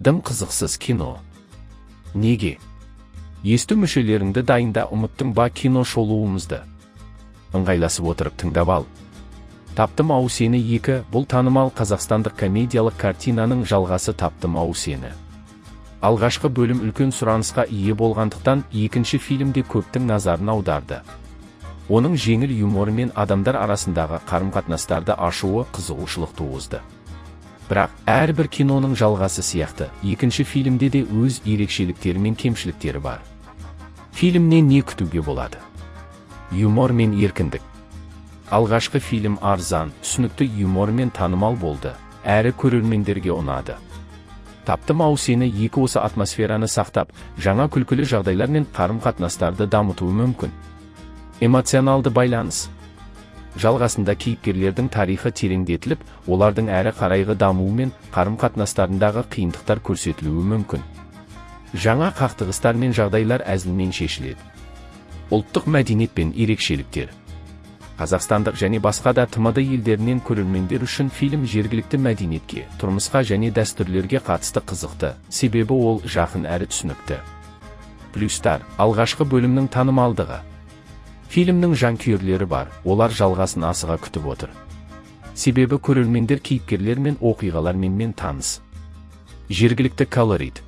Дым қызықсыз кино. Неге? Есту мүшелеріңді дайында, ұмыттың ба кино шолуымызды? Ыңғайласып отырып тыңдап ал. Таптым ау сені 2, бұл танымал қазақстандық комедиялық картинаның жалғасы Таптым ау сені. Алғашқы бөлім үлкен сұранысқа ие болғандықтан екінші фильмде көптің назарын аударды. Оның жеңіл юморы мен адамдар арасындағы қарым-қатынастарды ашуы қызығушылық туғызды. Бірақ әрбір киноның жалғасы сияқты, екінші фильмде де өз ерекшеліктері мен кемшіліктері бар. Фильмнен не күтуге болады? Юмор мен еркіндік. Алғашқы фильм арзан, түсінікті юмормен танымал болды, әрі көрермендерге ұнады. Таптым ау сені 2 осы атмосфераны сақтап, жаңа күлкілі жағдайлар мен қарым-қатынастарды дамытуы мүмкін. Эмоционалды байланыс. Жалғасында кейіпкерлердің тарихы тереңдетіліп, олардың әрі қарайғы дамуы мен қарым-қатынастарындағы қиындықтар көрсетілуі мүмкін. Жаңа қақтығыстар мен жағдайлар әзілмен шешіледі. Ұлттық мәдениет пен ерекшеліктер. Қазақстандық және басқа да ТМД елдерінен көрермендер үшін фильм жергілікті мәдениетке, тұрмысқа және дәстүрлерге қатысты қызықты, себебі ол жақын әрі түсінікті. Плюстар, алғашқы бөлімнің танымалдығы. Фильмнің жанкүйерлері бар, олар жалғасын асыға күтіп отыр. Себебі көрермендер кейіпкерлер мен оқиғалармен таныс. Жергілікті колорит.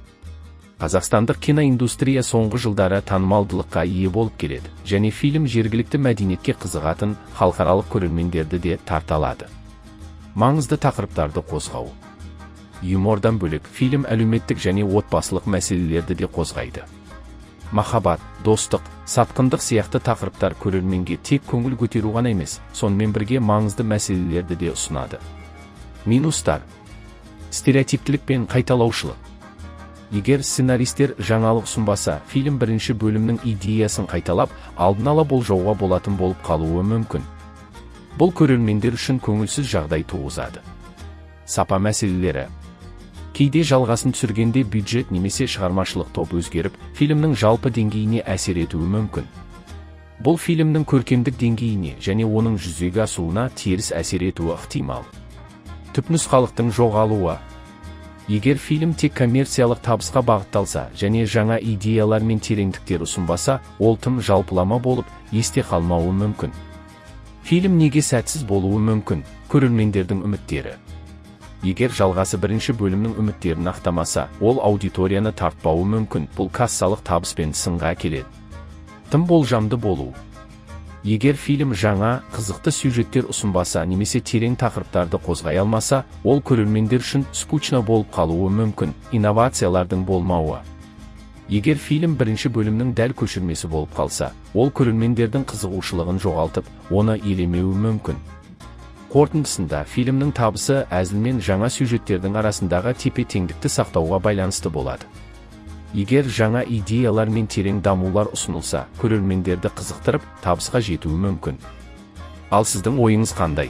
Қазақстандық киноиндустрия соңғы жылдары танымалдылыққа ие болып келеді, және фильм жергілікті мәдениетке қызығатын халықаралық көрермендерді де тарта алады. Маңызды тақырыптарды қозғау. Юмордан бөлек, фильм әлеуметтік және отбасылық мәселелерді де қозғайды. Махаббат, достық, сатқындық сияқты тақырыптар көрерменге тек көңіл көтеру ғана емес, сонымен бірге маңызды мәселелерді де ұсынады. Минустар. Стереотиптілік пен қайталаушылық. Егер сценаристер жаңалық ұсынбаса, фильм бірінші бөлімнің идеясын қайталап, алдын ала болжауға болатын болып қалуы мүмкін. Бұл көрермендер үшін көңілсіз жағдай туғызады. Сапа мәселелері. Кейде жалғасын түсіргенде бюджет немесе шығармашылық топ өзгеріп, фильмнің жалпы деңгейіне әсер етуі мүмкін. Бұл фильмнің көркемдік деңгейіне және оның жүзеге асуына теріс әсер етуі ықтимал. Түпнұсқалықтың жоғалуы. Егер фильм тек коммерциялық табысқа бағытталса және жаңа идеялар мен тереңдіктер ұсынбаса, ол тым жалпылама болып, есте қалмауы мүмкін. Фильм неге сәтсіз болуы мүмкін? Көрермендердің үміттері. Егер жалғасы бірінші бөлімнің үміттерін ақтамаса, ол аудиторияны тартпауы мүмкін, бұл кассалық табыспен сынға әкеледі. Тым болжамды болу. Егер фильм жаңа, қызықты сюжеттер ұсынбаса немесе терең тақырыптарды қозғай алмаса, ол көрермендер үшін скучно болып қалуы мүмкін, инновациялардың болмауы. Егер фильм бірінші бөлімнің дәл көшірмесі болып қалса, ол көрермендердің қызығушылығын жоғалтып, оны елемеуі мүмкін. Қорытындысында фильмнің табысы әзіл мен жаңа сюжеттердің арасындағы тепе-теңдікті сақтауға байланысты болады. Егер жаңа идеялар мен терең дамулар ұсынылса, көрермендерді қызықтырып, табысқа жетуі мүмкін. Ал сіздің ойыңыз қандай?